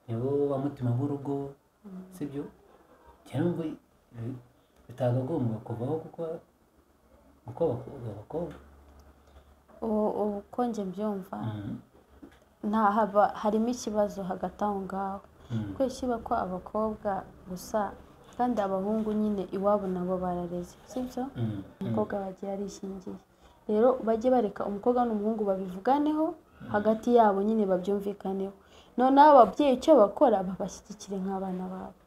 Nibo bamutima b'urugo, sibyo? Cyangwa bitagomba kuvaho kuko uko abakobwa uko njye mbyumva nta haba harimo ikibazo hagati aho ngaho, kuko kiba ko abakobwa gusa kandi abahungu nyine iwabo nabo barareze, sibyo? Umukobwa bagiye arishingiye, rero bajye bareka umukobwa n'umuhungu babivuganeho hagati yabo nyine babyumvikaneho. Noneho ababyeyi icyo bakora babashyigikire nk'abana babo,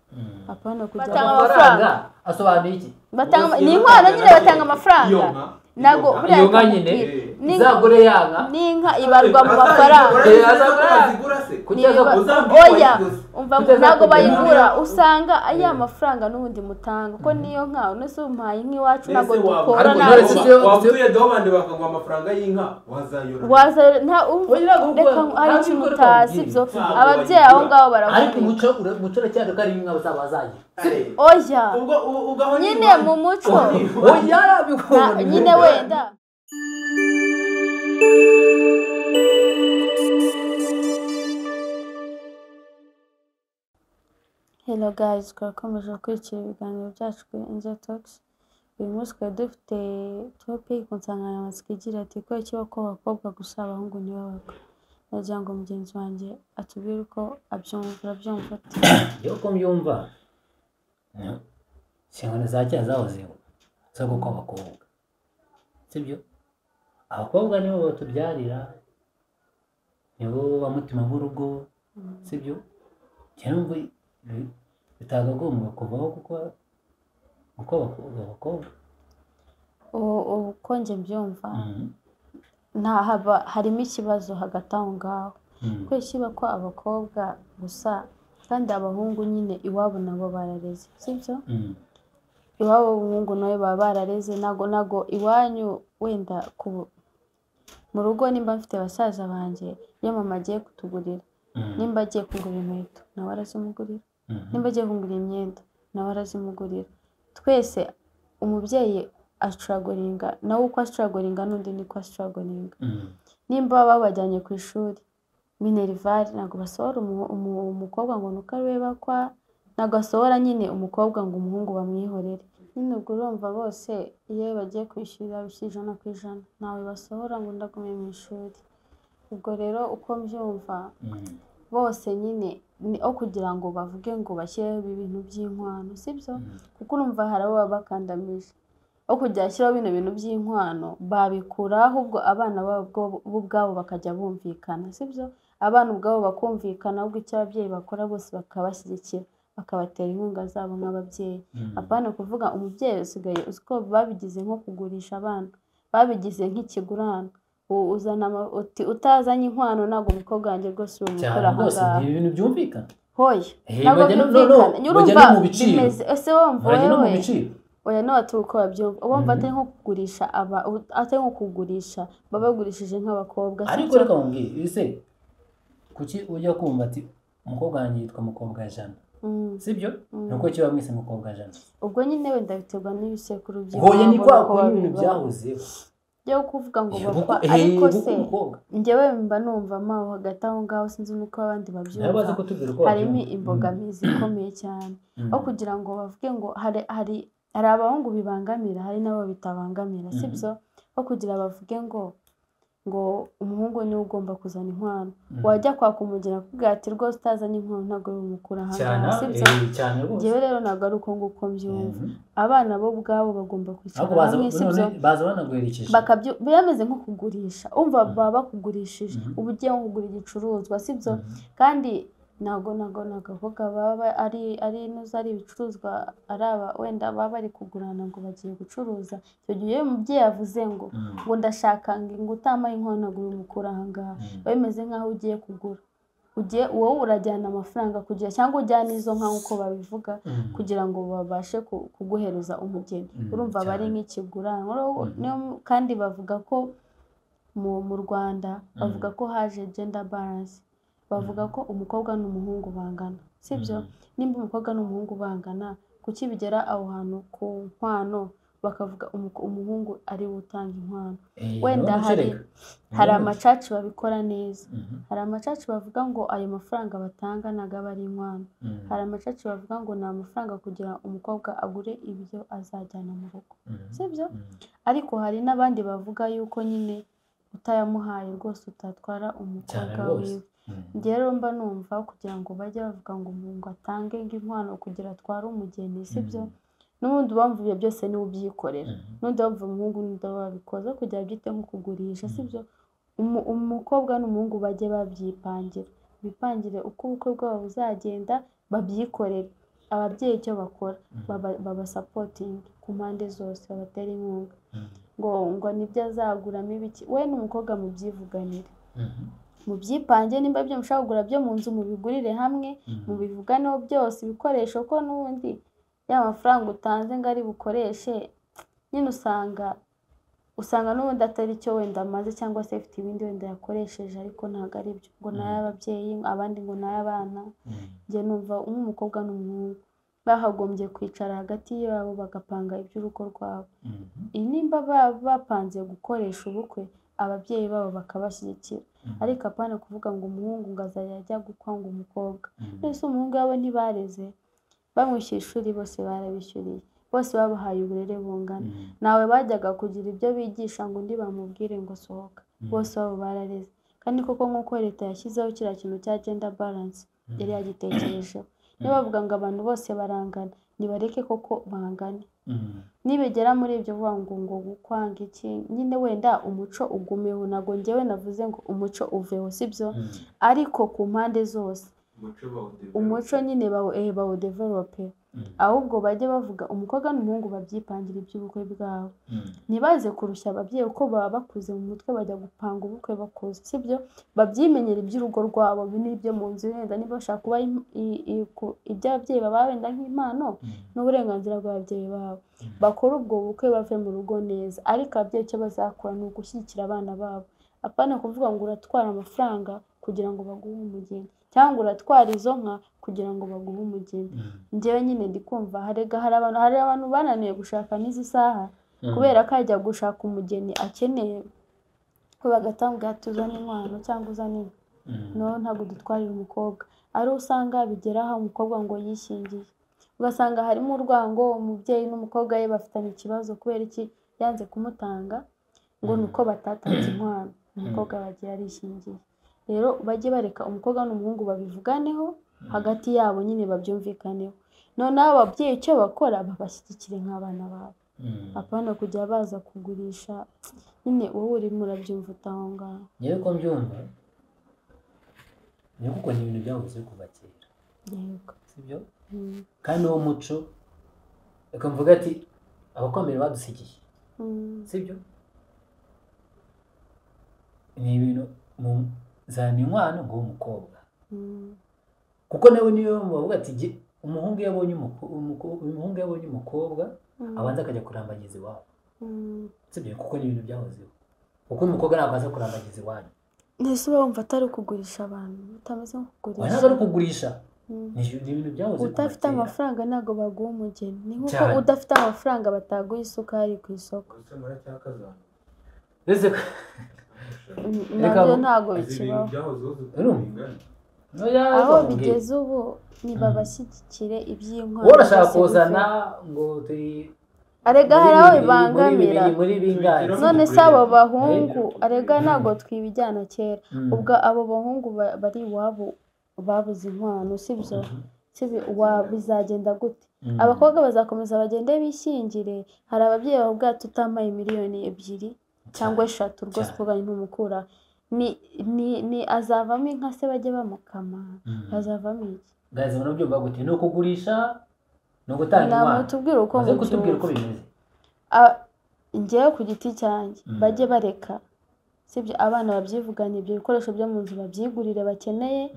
apana kujya Batanga amafaranga asobanuye iki? Batanga ni inkwano nyine, batanga amafaranga. Ntabwo buriya Iyo nka nyine izagure yanka n'inka ibarwa mu mafaranga. Oya, umva ntabwo bayigura, usanga aya mafaranga n'ubundi mutanga ko niyo nka unese umpaye nk'iwacu ntabwo dukora. Wabwiye dobandi bakaguha amafaranga y'inka wazayora nta reka hari ikintu utazi ibyo ababyeyi aho ngaho baravuga. Ariko umuco uracyari ko ari inka bazagira. Oya nyine mu muco oya nyine wenda. Hello guys, twakomeje gukurikira ibiganiro byacu kuri Angel Talks. Uyu munsi twari dufite topic ku nsanganyamatsiko igira ati ko ikiba ko abakobwa gusa abahungu ntibabakwe. Ndagira ngo mugenzi wanjye atubwire uko abyumva, urabyumva ate? Njyewe uko mbyumva, inshingano za kera zahozeho zo gukwa abakobwa, sibyo? Abakobwa nibo batubyarira, nibo bamutima b'urugo, sibyo? Cyangwa bitagomba kuvaho kuko uko abakobwa uko njye mbyumva nta haba harimo ikibazo hagati aho ngaho, kuko kiba ko abakobwa gusa kandi abahungu nyine iwabo nabo barareze, sibyo? Iwabo umuhungu nawe baba barareze, ntago iwanyu wenda mu rugo nimba mfite basaza banjye iyo mama agiye kutugurira, nimba agiye kugura inkweto nawe arazimugurira, nimba agiye kugura imyenda nawe arazimugurira. Twese umubyeyi acuragoringa nawe uko acuragoringa n'undi niko acuragoringa. Nimba babajyanye ku ishuri minerivare ntabwo basohora umukobwa ngo nuko ari we bakwa, ntabwo asohora nyine umukobwa ngo umuhungu bamwihorere. Nyine ubwo urumva bose iyo bagiye kwishyurira bishyura 100%, ntawe basohora ngo ndagume mu ishuri. Ubwo rero uko mbyumva bose nyine ni kugira ngo bavuge ngo bashyireho ibintu by'inkwano, sibyo? Kuko urumva hari abo baba bakandamije, aho kujya bashyiraho bino bintu by'inkwano babikura, ahubwo abana bo ubwabo bakajya bumvikana, sibyo? Abana ubwabo bakumvikana, ahubwo icyo ababyeyi bakora bose bakabashyigikira, bakabatera inkunga zabo nk'ababyeyi. Apana kuvuga umubyeyi usigaye uziko babigize nko kugurisha abana, babigize nk'ikigurano. Uzana utazanye inkwano ntabwo umukobwa wanjye rwose umukora aha ngaha. Ni ibintu byumvikana. Hoya ntabwo byumvikana. Nyurumva bimeze ese wumva wewe oya no atuko babyumva wumva atari nko kugurisha aba atari nko kugurisha babagurishije nk'abakobwa. Ariko reka nkubwire ese kuki ujya kumva ati umukobwa wanjye yitwa mukobwa jana, sibyo? Nuko kiba mwise mukobwa jana. Ubwo nyine wenda biterwa n'ibisekuru by'iwabo. Hoya ni kwa kundi ibintu byahozeho byo kuvuga ngo bakwa, ariko se njyewe mba numva maho hagati aho ngaho sinzi nuko abandi babyumva. Harimo imbogamizi ikomeye cyane aho kugira ngo bavuge ngo hari abahungu bibangamira hari nabo bitabangamira, sibyo? Aho kugira bavuge ngo umuhungu niwe ugomba kuzana inkwano, wajya kwaka umugeni akubwira ati rwose utazanye inkwano ntabwo bimukura ahangaha, sibyo? Njyewe rero ntabwo ari uko nguko mbyumva. Abana bo ubwabo bagomba kwicara hamwe, sibyo? Baza banaguherekeje, bameze nko kugurisha, umva baba bakugurishije, uba ugiye nko kugura igicuruzwa, sibyo? Kandi ntabwo abakobwa baba ari inoze ari ibicuruzwa, ari aba wenda baba bari kugurana ngo bagiye gucuruza. Icyo gihe iyo umubyeyi avuze ngo ndashaka ngo utamaye inkwano ntabwo bimukura aha ngaha, biba bimeze nk'aho ugiye kugura, ugiye wowe urajyana amafaranga kugira cyangwa ujyana izo nka nk'uko babivuga kugira ngo babashe kuguhereza umugeni. Urumva bari nk'ikigurano. Kandi bavuga ko mu Rwanda bavuga ko haje gender balance, bavuga ko umukobwa n'umuhungu bangana, sibyo? Nimba umukobwa n'umuhungu bangana, kuki bigera aho hantu ku nkwano Bakavuga umuhungu ari we utanga inkwano. Wenda hari amacaci babikora neza, hari amacaci bavuga ngo ayo mafaranga batanga ntabwo aba ari inkwano, hari amacaci bavuga ngo ni amafaranga kugira umukobwa agure ibyo azajyana mu rugo, sibyo? Ariko hari n'abandi bavuga yuko nyine utayamuhaye rwose utatwara umukobwa wiwe. Njye rero mba numva kugira ngo bajye bavuga ngo umuntu atange inkwano kugira atware umugeni, sibyo? N'ubundi bamva ibyo byose niwe ubyikorera, n'undi bamva umuhungu n'undi babikoza kugira byite nko kugurisha, sibyo? Umukobwa n'umuhungu bajye babyipangira, bipangire uko ubukwe bwabo buzagenda, babyikorere. Ababyeyi icyo bakora babasapotinge ku mpande zose, babatera inkunga ngo nibyo azaguramo ibiki, we n'umukobwa mubyivuganire, mubyipange. Nimba ibyo mushaka kugura byo mu nzu mubigurire hamwe, mubivuganeho byose, ibikoresho, ko n'ubundi ya mafaranga utanze ngo ari bukoreshe nyine usanga n'ubundi atari cyo wenda amaze, cyangwa se afite ibindi wenda yakoresheje, ariko ntabwo ari byo, ngo ni ay'ababyeyi, abandi ngo ni ay'abana. Njye numva nk'umukobwa n'umuhungu bahagombye kwicara hagati yabo bagapanga iby'urugo rwabo. Nimba bapanze gukoresha ubukwe, ababyeyi babo bakabashyigikira, ariko apana kuvuga ngo umuhungu ngo azajya ajya gukwa ngo umukobwa. Mbese umuhungu wabo ntibareze, bamwishyuye ishuri bose barabishyuriye, bose babahaye uburere bungana, nawe bajyaga kugira ibyo bigisha ngo undi bamubwire ngo sohoka, bose babo barareze. Kandi koko nk'uko leta yashyizeho kiriya kintu cya gender balance, yari yagitekerejeho. Niba bavuga ngo abantu bose barangana, nibareke koko bangane. Nibegera muri ibyo vuga ngo gukwanga iki nyine, wenda umuco ugumeho, ntabwo njyewe navuze ngo umuco uveho, sibyo? Ariko ku mpande zose umuco nyine bawudevelope, ahubwo bajye bavuga umukobwa n'umuhungu babyipangira iby'ubukwe bwabo, ntibaze kurushya ababyeyi uko baba bakuze mu mutwe bajya gupanga ubukwe bakuze, sibyo? Babyimenyera iby'urugo rwabo n'ibyo mu nzu, wenda niba bashaka kuba iby'ababyeyi baba wenda nk'impano n'uburenganzira bw'ababyeyi babo, bakore ubwo bukwe bave mu rugo neza. Ariko ababyeyi icyo bazakora ni ugushyigikira abana babo, apana kuvuga ngo uratwara amafaranga kugira ngo baguhe umugeni, cyangwa uratwara izo nka kugira ngo baguhe umugeni. Njyewe nyine ndi kumva hari abantu bananiwe gushaka n'izi saha kubera ko ajya gushaka umugeni akeneye ko bagatanga tuzane inkwano cyangwa uzane inka, no ntabwo dutwarira umukobwa. Ari usanga bigeraho umukobwa ngo yishingiye, ugasanga harimo urwango, umubyeyi n'umukobwa ye bafitanye ikibazo kubera iki yanze kumutanga ngo nuko batatanze inkwano, umukobwa bagiye arishingiye. Rero bajye bareka umukobwa n'umuhungu babivuganeho hagati yabo nyine, babyumvikaneho. Noneho ababyeyi icyo bakora babashyigikire nk'abana babo, apana kujya baza kugurisha nyine. Wowe urimo urabyumva utaho ngaho? Njyewe ko mbyumva ni kuko ni ibintu byahoze kuva kera, yego, sibyo? Kandi uwo muco reka mvuga ati abakomeye badusigiye, sibyo? Ni ibintu zana inkwano ngo umukobwa, kuko nawe niyo bavuga ati umuhungu yabonye umukobwa abanza akajya kurambagiza iwabo, sibyo? Kuko ni ibintu byahozeho, kuko umukobwa ntabwo aza kurambagiza iwanyu. Mbese uba wumva atari ukugurisha abantu, utameze nko kugurisha? Ntabwo ari ukugurisha, ni ibintu byahoze. Udafite amafaranga ntabwo baguha umugeni, ni nk'uko udafite amafaranga bataguha isukari ku isoko. Nabyo ntabwo bikibaho. Aho bigeze ubu ntibabashyigikire iby'inkwano. Wowe urashaka kuzana ngo turi arega hari aho bibangamira, none se abo bahungu arega ntabwo twibijyana kera. Ubwo abo bahungu bari iwabo babuze inkwano, sibyo? Bizagenda gute? Abakobwa bazakomeza bagende bishyingire. Hari ababyeyi bavuga tutamaye 2 cyangwa 3 rwose umukobwa ntumukura, ni azavamo inka se bajye bamukama, azavamo iki? Guys, murabyumva gute? Ni ukugurisha, ni ugutanga inkwano? Tubwire uko bimeze. Njyewe ku giti cyanjye bajye bareka, sibyo? Abana babyivugane, ibyo bikoresho byo mu nzu babyigurire bakeneye,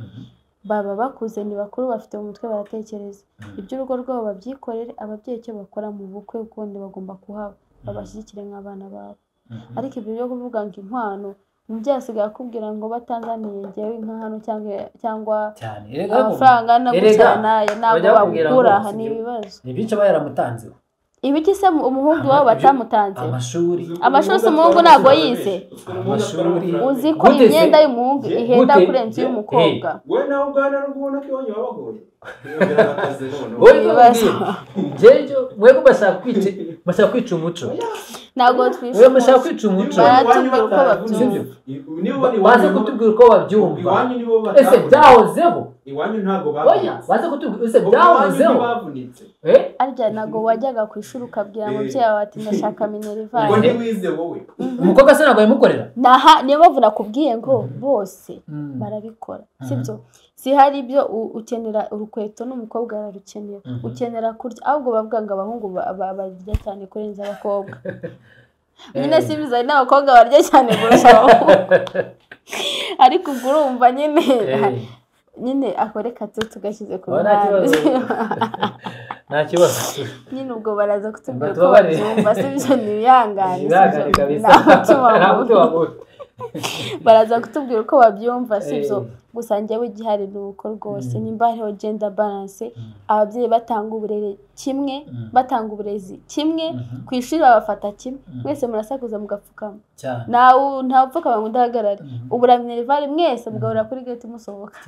baba bakuze ni bakuru bafite mu mutwe baratekereza, iby'urugo rwabo babyikorere. Ababyeyi icyo bakora mu bukwe ukundi bagomba kuhaba, babashyigikire nk'abana babo. Ariko ibyo byo kuvuga ngo inkwano, umubyeyi asigaye akubwira ngo batanzaniye njyewe inka hano cyangwa amafaranga angana gutya nayo ntabwo bagukura, aha ni ibibazo. Ni byinshi aba yaramutanzeho. Ibiki se umuhungu wabo batamutanze? Amashuri. Amashuri umuhungu ntabwo yize. Uzi ko imyenda y'umuhungu ihenda kurenza iy'umukobwa. We nawe ubwana n'ubona ko iwanyu babagoye. Mwebwe bashaka kwica umuco. Ntabwo twishe. Bashaka kwica umuco. Baratubwira uko babyumva. Baze kutubwira uko babyumva. Ese byahozeho? Iwanyu ntabwo bavunitse. Baze kutubwira ese byahozeho? Arya ntabwo wajyaga ku ishuri ukabwira umubyeyi wawe ati ndashaka minerivare. Ubwo ntiwize wowe. Umukobwa se ntabwo yamukorera? Naha niyo mpamvu nakubwiye ngo bose barabikora. Sibyo? Si hari ibyo ukenera urukweto n'umukobwa ararukenera. Ukenera kurya ahubwo bavuga ngo abahungu barya cyane kurenza abakobwa. Nyine simbizi hari n'abakobwa barya cyane kurusha abahungu. Ariko ubwo urumva nyine nyine akoreka tugashyize ku ruhande. Nta kibazo. Nyine ubwo baraza kutubwira ko babyumva sibyo ntibihangane. Nta mutima mubi. Baraza kutubwira uko babyumva sibyo. Gusa njyewe igihari ni uko rwose nimba hariho gender balance ababyeyi batanga uburere kimwe batanga uburezi kimwe ku ishuri babafata kimwe mwese murasakuza mugapfukama ntawe upfukama ngo udahagarare ubura minerivare mwese mugahurira kuri gate musohoka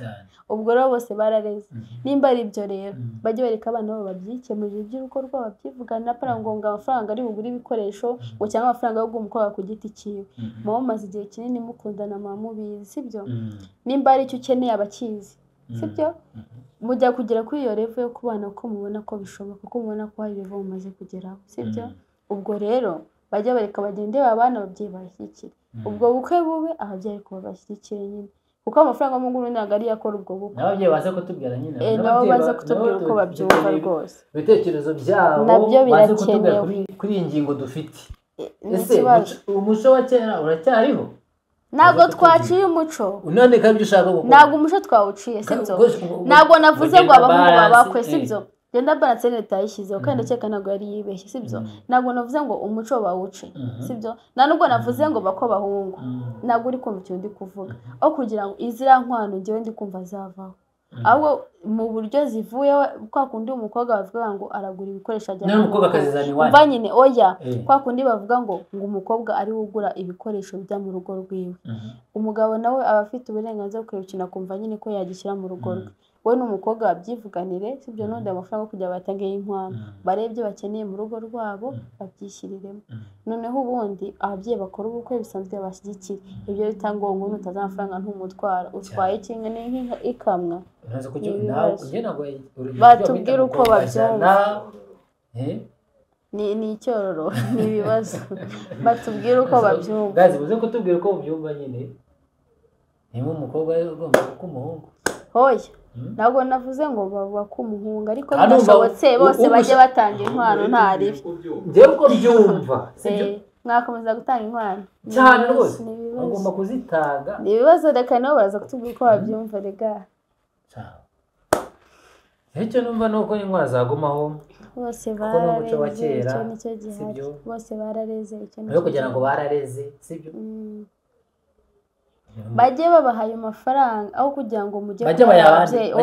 ubwo rero bose barareze nimba ari ibyo rero bajye bareka abana babo babyikemurira iby'urugo rwabo babyivugana apana ngo amafaranga ari bugure ibikoresho ngo cyangwa amafaranga yo guha umukobwa ku giti cyiwe muba mumaze igihe kinini mukundana muba mubizi sibyo nimba ari icyo ukeneye abakizi sibyo mujya kugera kuri iyo level yo kubana ko mubona ko bishoboka ko mubona ko hari level mumaze kugeraho sibyo ubwo rero bajya bareka bagende babana ababyeyi bashyigikire ubwo bukwe bube ababyeyi ariko babashyigikire nyine kuko amafaranga y'umuhungu ntabwo ariyo akora ubwo bukwe n'ababyeyi baze kutubwira nyine nabo baze kutubwira uko babyumva rwose ibitekerezo byabo nabyo birakenewe kuri iyi ngingo dufite ese umuco wa kera uracyariho Ntabwo twaciye umuco. None kandi ibyo ushaka gukora. Ntabwo umuco twawuciye sibyo. Ntabwo navuze ngo abahungu babakwe sibyo. Gender balance leta yayishyizeho kandi ndakeka ntabwo yari yibeshye sibyo. Ntabwo navuze ngo umuco bawuce sibyo. Nta nubwo navuze ngo bako bahungu. Ntabwo uri kumva icyo ndi kuvuga. Aho kugira ngo izira nkwano njyewe ndi kumva zavaho. Ahubwo mu buryo zivuye kwa kundi umukobwa bavuga ngo aragura ibikoresho ajyana n'umukobwa akazizana iwanyu. Umva nyine oya kwa kundi bavuga ngo umukobwa ari we ugura ibikoresho bijya mu rugo rwiwe. Umugabo nawe aba afite uburenganzira bwo kureba ikintu akumva nyine ko yagishyira mu rugo rwe. We n'umukobwa babyivuganire sibyo n'undi amafaranga yo kujya batange y'inkwano barebe ibyo bakeneye mu rugo rwabo babyishyiriremo. Noneho ubundi ababyeyi bakora ubukwe bisanzwe bashyigikira ibyo bita ngo ngo nutaza amafaranga ntumutwara utwaye kimwe n'inka ikamwa. Batubwira uko babyumva ni icyororo ni ibibazo batubwira uko babyumva. Gazi buze kutubwira uko ubyumva nyine niba umukobwa ugomba kuba umuhungu. Hoya ntabwo navuze ngo baba umuhungu ariko bidashobotse bose bajye batanga inkwano nta ribi. Njyewe uko byumva sibyo mwakomeza gutanga inkwano cyane rwose bagomba kuzitanga ni ibibazo reka nabo baraza kutubwira uko babyumva rega. Icyo numva ni uko inkwano zagumaho bose barareze icyo nicyo gihari bose barareze icyo nicyo kugira ngo barareze sibyo bajye babaha ayo mafaranga aho kugira ngo mujye ababyeyi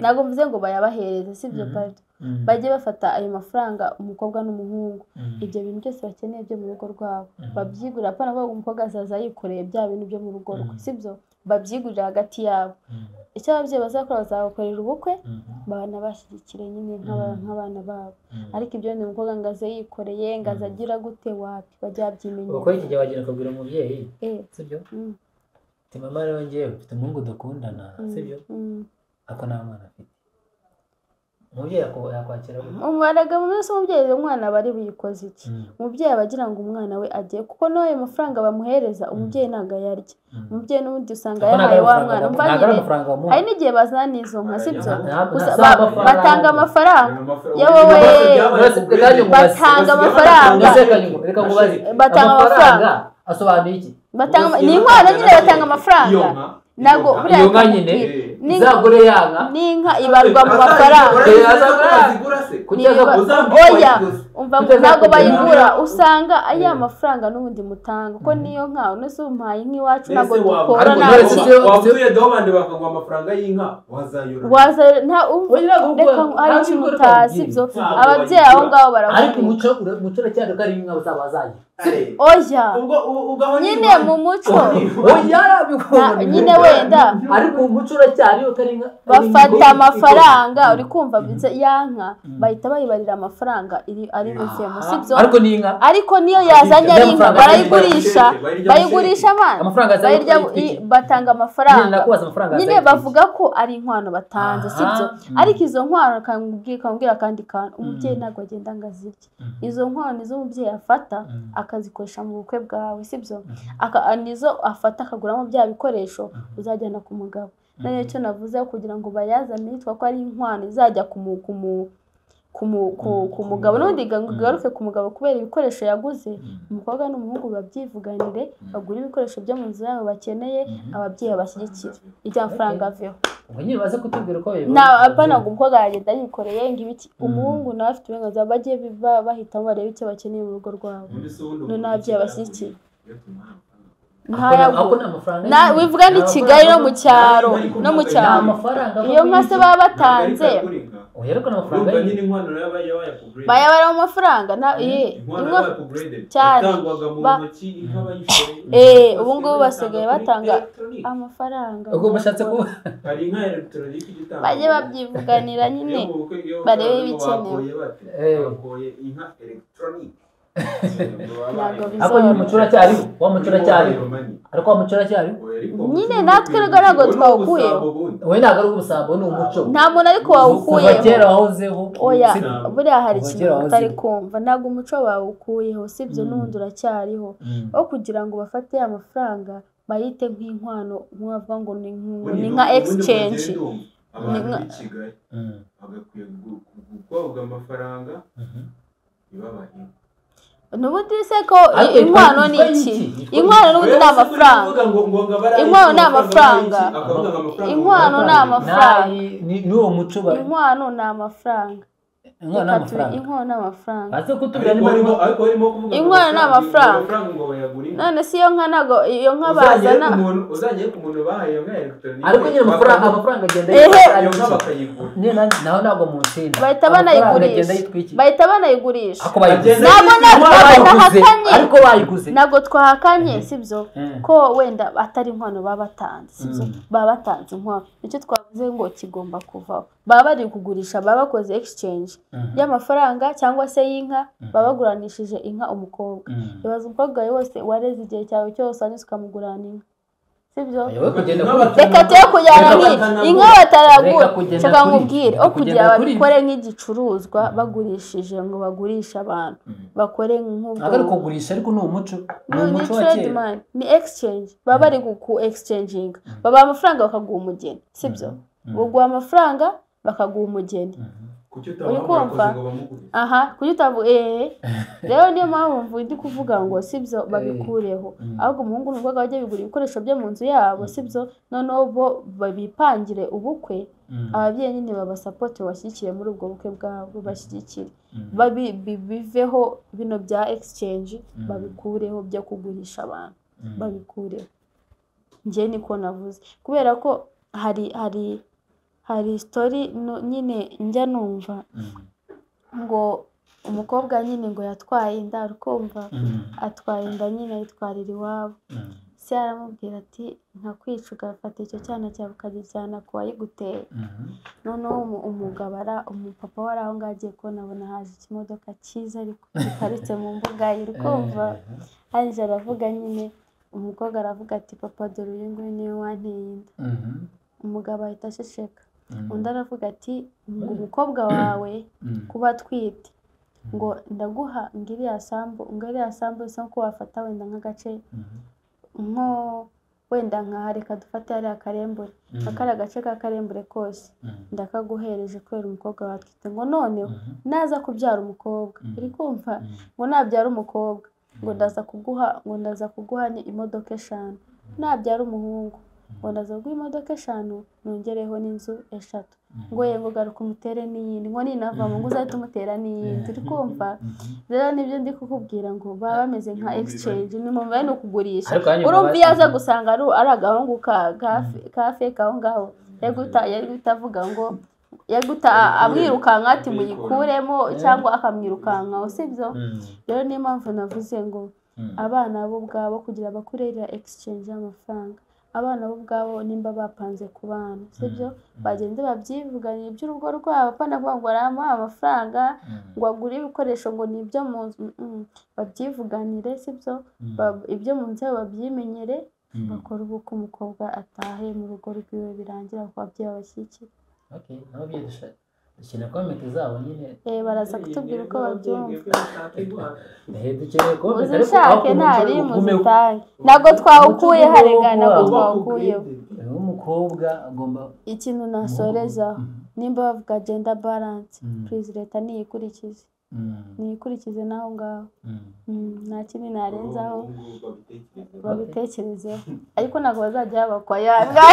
ntabwo mvuze ngo bayabahereze sibyo pardon bajye bafata ayo mafaranga umukobwa n'umuhungu ibyo bintu byose bakeneye byo mu rugo rwabo babyigurira apana ko umukobwa azaza yikoreye bya bintu byo mu rugo rwe sibyo babyigurira hagati yabo icyo ababyeyi bazakora bazabakorera ubukwe banabashyigikire nyine nk'abana babo ariko ibyo ni umukobwa ngo aze yikoreye ngo aze agira gute wapi bajya babyimenyera. Uko iki gihe wagenda ukabwira umubyeyi sibyo ati mama rero njyewe mfite umuhungu dukundana sibyo ako nta mwana afite umubyeyi yakwakira gute? Umubaraga mu minsi umubyeyi umwana aba ari buyikoze iki umubyeyi aba agira ngo umwana we agiye kuko n'ayo mafaranga bamuhereza umubyeyi ntabwo ayarya umubyeyi n'ubundi usanga yahaye wa mwana umva nyine hari n'igihe bazana n'izo nka sibyo batanga amafaranga yewe batanga amafaranga batanga amafaranga asobanuye iki ni inkwano nyine batanga amafaranga ntabwo iyo nka nyine izagure yanka n'inka ibarwa mu mafaranga oya Umva ntabwo bayigura, usanga aya mafaranga n'ubundi mutanga kuko niyo nka nese umpaye nk'iwacu ntabwo dukora ntabwo wavuye dobandi bakaguha amafaranga y'inka wazayora waza nta reka hari ikintu utazi ibyo ababyeyi aho ngaho baravuga. Ariko umuco uracyari ko ari inka bazagira. Oya nyine mu muco nyine wenda ariko umuco uracyari ko ari inka bafata amafaranga uri kumva ya nka bahita bayibarira amafaranga iri ari buvemo sibyo. Ariko ni inka, ariko niyo yazanye ari inka barayigurisha, bayigurisha abana batanga amafaranga nyine bavuga ko ari inkwano batanze sibyo. Ariko izo nkwano kambwira kandi kantu umubyeyi ntabwo agenda ngo azirye. Izo nkwano izo umubyeyi afata akazikoresha mu bukwe bwawe sibyo, nizo afata akaguramo bya bikoresho uzajyana ku mugabo. Nayo cyo navuze kugira ngo bayazane yitwa ko ari inkwano izajya ku mugabo n'undi garuke ku mugabo kubera ibikoresho yaguze. Umukobwa n'umuhungu babyivuganire bagura ibikoresho byo mu nzu yabo bakeneye, ababyeyi babashyigikire ijya amafaranga aveho. Nyine baze kutubwira uko bibona. Na apana ngo umukobwa yagenda yikoreye ngo ibiki, umuhungu nawe afite uburenganzira bajye bahitamo barebe icyo bakeneye mu rugo rwabo n'ababyeyi babashyigikire. Na wivuga ni Kigali no mu cyaro no mu cyaro iyo nka se baba batanze bayabara mu mafaranga na cyane ubu ngubu basigaye batanga amafaranga. Bajye babyivuganira nyine barebe ibikenewe. Ariko nyine umuco uracyariho, wa muco uracyariho, ariko wa muco uracyariho nyine natwe rero ntabwo twawukuyeho. Wowe ntabwo ari ubusambo ni umuco, nta muntu ariko wawukuyeho kuva kera wahozeho. Oya buriya hari ikintu utari kumva, ntabwo umuco wawukuyeho sibyo, n'ubundi uracyariho. Aho kugira ngo bafate amafaranga bayite nk'inkwano nk'abavuga ngo ni nka exchange. Abantu b'i Kigali bagakwiye guhabwa amafaranga ibabahe. Nubundi se ko inkwano ni iki? Inkwano n'ubundi ni amafaranga. Inkwano ni amafaranga. Inkwano ni amafaranga. N'uwo muco ba inkwano ni amafaranga. Inkwano ni amafaranga. Inkwano ni amafaranga. Baze kutubwira niba inkwano ni amafaranga. None si iyo nka nago iyo nka bazana uzagiye ku muntu bahaye iyo nka electronic. Ariko nyine amafaranga agenda iyo nka bakayigura. Nyine naho ntabwo mu nsina. Bahita banayigurisha. Bahita banayigurisha. Ntabwo nahakanye. Ariko bayiguze. Ntabwo twahakanye sibyo ko wenda atari inkwano baba batanze sibyo, baba batanze inkwano. Icyo twavuze ngo kigomba kuvaho. Baba bari kugurisha, baba bakoze exchange y'amafaranga cyangwa se y'inka, baba baguranishije inka umukobwa. Ibaza umukobwa wose wareze igihe cyawe cyose anyuze ukamugurana inka sibyo. Reka tuye kujyana inka bataragura, shaka nkubwire aho kugira babikore nk'igicuruzwa bagurishije ngo bagurishe abantu bakore nk'ubwo. Ari kugurisha ariko ni umuco, ni umuco wa kera, ni exchange. Baba bari ku exchanginga, baba amafaranga bakaguha umugeni sibyo, baguha amafaranga bakaguha umugeni. Uri kumva? Aha, kuki utavuga rero niyo mpamvu ndi kuvuga ngo sibyo babikureho, ahubwo umuhungu n'umukobwa bajye bigura ibikoresho byo mu nzu yabo sibyo, noneho bo babipangire ubukwe, ababyeyi nyine babasapote bashyigikire muri ubwo bukwe bwabo, bashyigikire biveho bino bya exchange, babikureho byo kugurisha abantu babikureho. Njye niko navuze kubera ko hari story nyine njya numva ngo umukobwa nyine ngo yatwaye inda, urukumva atwaye inda nyine ayitwarira iwabo, se aramubwira ati nkakwica ugafata icyo cyana cyawe ukagijyana ku wayiguteye. Noneho umugabo umupapa wari aho ngaho agiye kubona abona haje ikimodoka cyiza ariko giparitse mu mbuga ye, urukumva arangije aravuga nyine umukobwa aravuga ati papa dore uyu nguyu niwe wanteye inda. Umugabo ahita aceceka. Undi aravuga ati ngo umukobwa wawe kuba atwite ngo ndaguha ngiriya sambu, ngiriya sambu isa nko wafata wenda nk'agace nko wenda nka reka dufate hariya Karembure, akariya gace ka Karembure kose ndakaguhereje kubera umukobwa wawe atwite, ngo noneho naza kubyara umukobwa uri kumva ngo nabyara umukobwa ngo ndaza kuguha, ngo ndaza kuguha ni imodoka 5, nabyara umuhungu Ngo ndaza kuguha imodoka 5 nongereho n'inzu 3. Ngo ye ngo garuka umutere n'iyindi, ngo ninavamo ngo uzahite umutera n'iyindi. Uri kumva? Rero nibyo ndi kukubwira ngo baba bameze nka exchange, ni mu bene ukugurisha. Urumva iyo aza gusanga ari agahungu ka fake aho ngaho, yari guhita avuga ngo yaguta amwirukanka ati muyikuremo cyangwa akamwirukanka, sibyo? Rero niyo mpamvu navuze ngo abana bo ubwabo kugira bakurera exchange y'amafaranga, abana bo ubwabo nimba bapanze ku bana, sibyo? Bagende babyivuganire iby'urugo rwabo, apana kuvuga ngo aramuha amafaranga ngo agure ibikoresho ngo ni ibyo mu nzu, babyivuganire, sibyo? Ibyo mu nzu babyimenyere, bakora ubukwe umukobwa atahe mu rugo rwiwe birangira ku babyeyi babashyigikira. Okay, n'ababyeyi dukeneye comment zabo nyine. Baraza kutubwira uko babyumva. Dukeneye comment ariko muzishake ntari muzitange. Ntabwo twawukuye harega, ntabwo twawukuyeho. Umukobwa agomba ikintu nasorezaho, nimba bavuga gender balance, please leta niyikurikize. Niyikurikize naho ngaho. Nta kindi narenzaho, babitekerezeho. Ariko ntabwo bazajya babakwa yanga.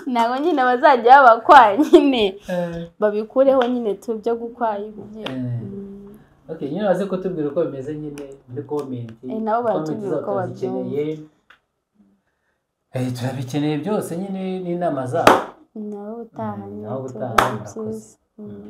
Ntabwo nyine bazajya babakwa nyine, babikureho nyine tu byo gukwa ibyo. Okay, nyine baze kutubwira uko bimeze nyine muri comment. Nabo baratubwira uko babyumva. Turabikeneye byose nyine n'inama zabo. Nawe utaha. Nawe utaha.